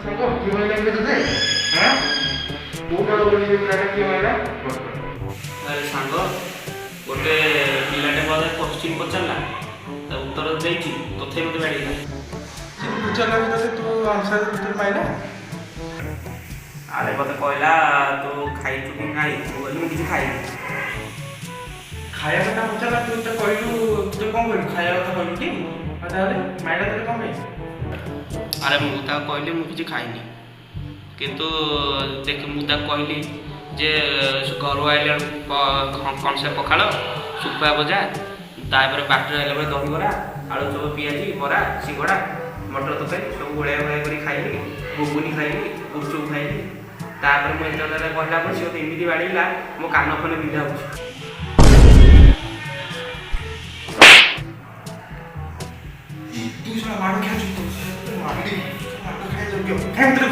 ସାଙ୍ଗ, କିଏ ମାଇଲା କି ତତେ? ହଁ, କୋଉ ଡର ବୋଲି ସେ ପିଲାଟା କିଏ ମାଇଲା? ଆରେ ସାଙ୍ଗ, ଗୋଟେ ପିଲାଟେ ମୋତେ କୋଶ୍ଚିନ୍ ପଚାରିଲା, ତା ଉତ୍ତର ଦେଇଛି, ତଥାପି ମୋତେ ବାଡ଼େଇଲା। ସେ ପଚାରିଲା ବି ତତେ, ତୁ ଆନ୍ସର ତତେ ମାଇଲା? ଆରେ, ମୋତେ କହିଲା, ତୁ ଖାଇଛୁ କି ନାଇଁ? ମୁଁ କହିଲି, ମୁଁ କିଛି ଖାଇନି। ଖାଇବା କଥା ପଚାରିଲା, ତୁ ତ କହିଲୁ, ତୁ କ'ଣ କହିଲୁ? ଖାଇବା କଥା କହିଲୁ କି? ଆଉ ତାହେଲେ ମାଇଲା ତତେ କ'ଣ ପାଇଁ? ଆରେ, ମୁଁ ତାକୁ କହିଲି, ମୁଁ କିଛି ଖାଇନି। କିନ୍ତୁ ଦେଖ, ମୁଁ ତାକୁ କହିଲି ଯେ ଘରୁ ଆଇଲା ବେଳକୁ କଂସେ ପଖାଳ, ଶୁଖୁଆ ଭଜା, ତାପରେ ବାଟରେ ଆଇଲା ବେଳେ ଦହିବରା, ଆଳୁଚପ, ପିଆଜି, ବରା, ସିଙ୍ଗଡ଼ା, ମଟର ତରକାରୀ ସବୁ ଗୋଳିଆ ଗୋଳିଆ କରି ଖାଇଲି, ଘୁଗୁନି ଖାଇଲି, ଗୁପଚୁପ ଖାଇଲି। ତାପରେ ମୁଁ ଏତେ କଥା କହିଲା ପରେ ସେ ମୋତେ ଏମିତି ବାଡ଼େଇଲା, ମୋ କାନ ଫାନ ବିନ୍ଧା ହେଉଛି। ତୁ ଶଳା ମାଡ଼ ଖାଇଛୁ, ତୁ ମାଡ଼ି ମାଡ଼ ଖାଇ ଯୋଗ୍ୟ ଖାଇ।